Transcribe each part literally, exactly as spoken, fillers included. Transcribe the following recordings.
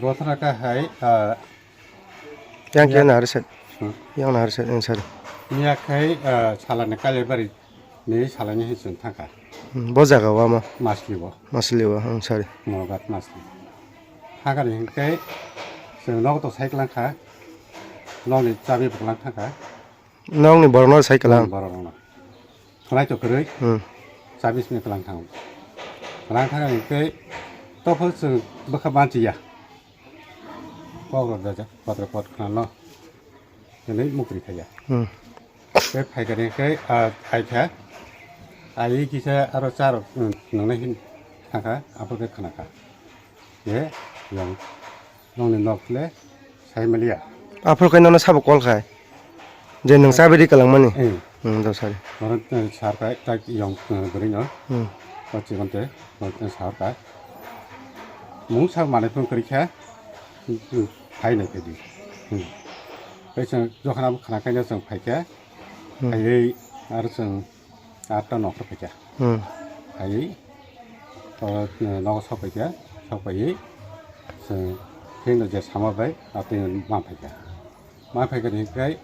Bothra kha hai, ah, Yang ya. Yang na harsa. Hmm. Yang na harsa, yang sari. Miya khai, ah, salani Kaliabari ni salani hin chwng thangkha. Hmm, bo jaga wa ma? Masli bo. Masli wa, hmm, sari. Mogat Masli. Thangkha ni hinkai chwng nogo to cycle langkha. Nogni chabi bwklang thangkha. Nogni borokno sai kwlang. Hmm, borokno. Khwnai to kwrwi. Hmm. Chabi simi kwlang thang. Kwlang thang ni tei tophol chwng bwkha banchiya. Kok rok dajak, kotre kot khwnano. Tini mukri khaya. Hmm. Tei phaikani khe, ah, phaikha. Ai kisa aro charok, hmm, nwngnai hin thangkha, aphuru khe khwnakha. Ye, yong, nongni nok le, sai maliya. Aphuru khe nono sabo call khai. Je nwng chabi ri kwlangmani. Eh. Hmm, do sari. Oro, eh, sar kai, tak yong, eh, bwrwi no. Hmm. O chikon te, o, eh, sar kai. Mung sar manai phone kari kha, hmm, hmm, phai nai khe di. Hmm. Tei chwng jokhon abo khna kaino chwng phai kha, hmm, phaiwi aro chwng atta nokra phaikha. Hmm. Phaiwi, o, nogo sok phaikha, sok phaiwi, chwng pheno je sama bai, atwi ma phaikha. Ma phaikha ni hinkhe,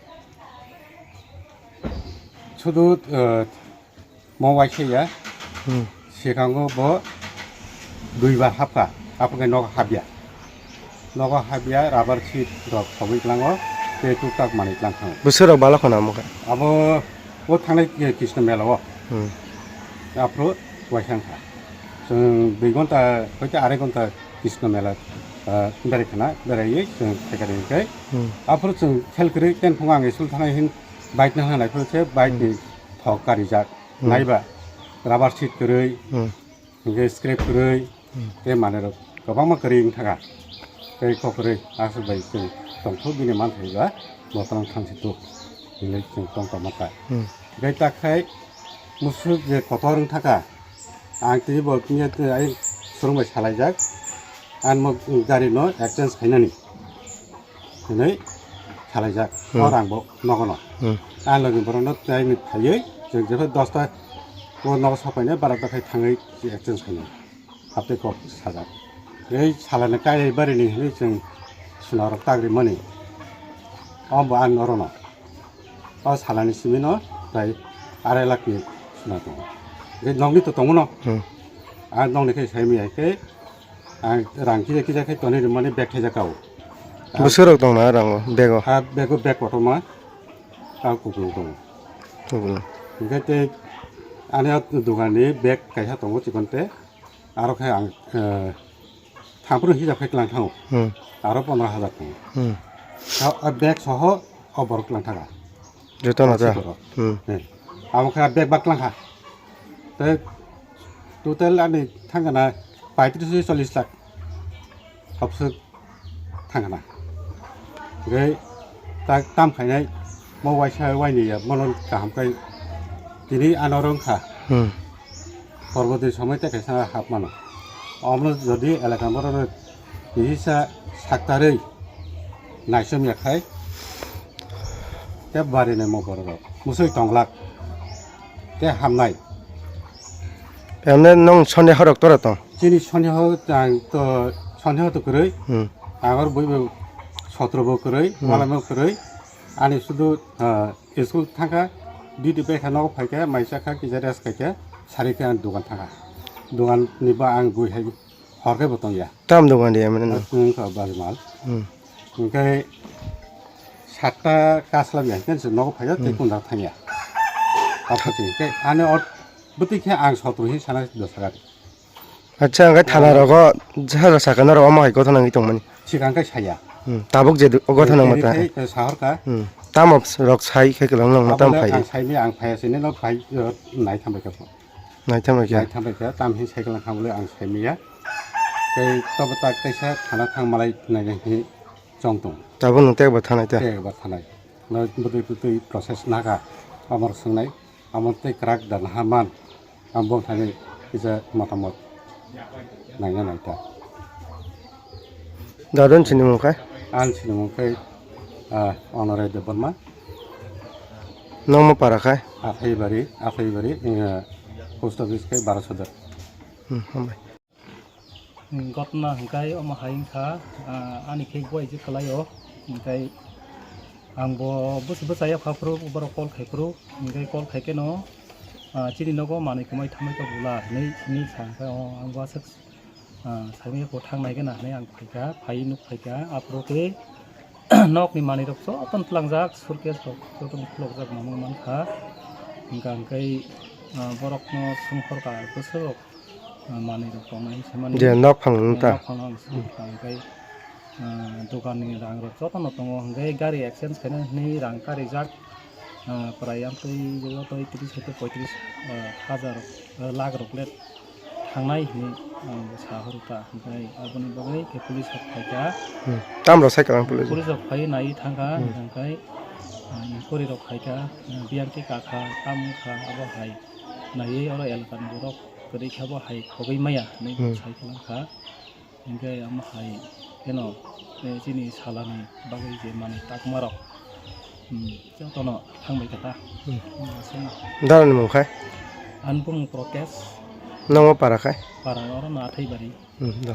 sudu, o, mo waisa ya, hmm, sikango bo duibar hapkha, aphuru khe nogo hapya. Nogo habya rubber sheet rok khogwi tlango, tei tuktak manwi tlang thango. Bwswk rok balo khwna omo khe? Abo o thangnai Krishna mela o. Hmm. Aphuru waisa wngkha. Chwng dui ghonta hoite arai ghonta Krishna mela, ah, berai khwna, beraiwi chwng phaikha ringkhe. Hmm. Aphuru chwng khel kwrwi tenphungo ang school thangnai hin bike no hwnlai phuru se bike ni, hmm, thok karijak. Hmm. Naiba rubber sheet kwrwi. Hmm. Hingke scrap kwrwi, hmm, tei manwi rok kwbangma kwrwi wng thaka. Tei kok kwrwi aswk bai chwng tongthok bini manthai ba bothorno thansi tuk hinwi chwng tong tongma kha. Hmm. Tei takhai musuk je kotor wng thaka, ang tini bo miya tini ayang swrwng bai salaijak, ang mo gari no exchange khainani. Hinwi salaijak. Hmm. O rang bo nogono. Hmm. Ang logi borokno tei ni phaiwi chwng jephru dosta o nogo sok painai, barota khai thangwi exchange khainai. Haptwi kok sajak. Ei salani kairai barini hinwi chwng suna rok tagri mani. O bo ang norono. O salani simino prai arai lakh ni suna tongo. Ei nokni to tongo no. Hmm. Ang nokni khai sai maya khe Ang rang kisa kisa khe tonwi rwmani bag thaijak kao. Bwswk rok tong na rango bego? Ha bego bag kotorma kao kupulung tongo. Kupulung. Hingke tei ani o dogan ni bag kaisa tongo chikon te. Aro khe ang, eh, thampru hijab khe tlang thango. Hmm. Aro pondro hajar tongo. Hmm. O bag soho o borok tlang thaga. Joto no ta. Sikoro. Hmm. Eh. Amo khe bag bak tlang kha. Tei total ani thangana paitris se chollis lakh. Hapswk thangana. Tei tak tam khainai mo waisa waini ya mono kaham kai tini ano rwng kha. Hmm. Porbotwi somoi tei kaisa hap mano. Omo jodi elaka borok kisa saktarwi naisom ya khai. Tei bari nai mo borok rok. Musui tonglak. Tei hamnai. Emne nong sondeho rok tora tong? Chini sondeho ang to sondeho to kwrwi. Hmm. Agor bui bo sotro bo kwrwi, hmm, walamo kwrwi. Ani sudu, ah, school thangkha, duty bai kha nogo phaikha, maisa kha, kisa rest khaikha, sari khe ang dogan thangkha. Dogan ni ba ang gui hai hor khe bo tongya. Tam dogan de emne no? Ang kha bari mal. Hmm. Hingke satta kaslam ya, hingke se nogo phaiya, tei, hmm, kunda thangya. Apa sih, hingke ane ot, beti khe ang sotro hi sana dosa gari. Acha, ang thana rogo, jaha sakana rogo, ama hai gotha nangwi tongmani. Sikang kai saya. Hmm, tabuk je du-, gotha nang mata. Tei, tei, sahor ka. Hmm, tamo rok sai khe kelang nang mata phai. Ang sai mi, ang phai sini no phai, eh, nai thambai ka. Nai thambai ka. Nai thambai ka, tam hin cycle nang khamle ang sai mi ya. Tei tobo tak tei sa thana thang malai nai nang hi chong tong. Tabuk nung tek ba thanai ta. Tek ba thanai. No bwtwi bwtwi process naga. Amor swngnai. Amo tei kwrak da naha man. Ang bo thani kisa motamot naina naita. Dadon sinimung khai? Ang sinimung khai, ah, Honorai Debbarma. Nongmo para khai? Athaibari, Athaibari, eh, post office khai Baro Sodor. Hmm, hambai. Gotna hwnkhe omo hai wngkha, ah, ani khe buai je kwlaio, hwnkhe ang bo bwsai bwsai yapha phuru borok call khai phuru, hwnkhe call khai kheno, ah, chini nogo manwi kwmai thamwi tok bwla hinwi simi sa, hwnkhe o ang bo aswk, ah, saimanya bo thangnai gana hinwi ang phaikha, phai nuk phaikha, aphuru khe nokni manwi rok jotono twlangjak, suitcase rok jotono khulokjak mamang mankha, hwnkha hwnkhe, ah, borokno songkhorkha bwswk rok. Ah, manwi rok tongnai se mani. Je nok phang nung ta. Nok phang nung se tang kai, ah, dokan ni rang rok joto no tongo, hwnkhe gari exchange khaina hinwi rang karijak, ah, prai amtwi joto tris hajar poitris, ah, hajar, ah, lakh rok le thangnai hinwi ang bo sa horo ta, hwnkhe aboni bagwi khe police rok phaikha. Hmm. Tam rok sai kwrwng police. Police rok phai nai thangkha, hmm, hwnkhe, ah, inquiry rok khaikha, ah, biyang khe kakha, tam wngkha, abo hai naiwi oro elaka ni borok. Kwrwi khe bo hai khogwi maya hinwi, hmm, sai kwlang kha. Hinkhe omo hai kheno, eh, chini salani bagwi je manwi takma rok, hmm, jotono thangbai kha ta. Hmm. Hmm, aswkno. Dara ni mung khai? Ani bumung Protesh. Nongo para khai? Para oro no Athaibari. Hmm, da.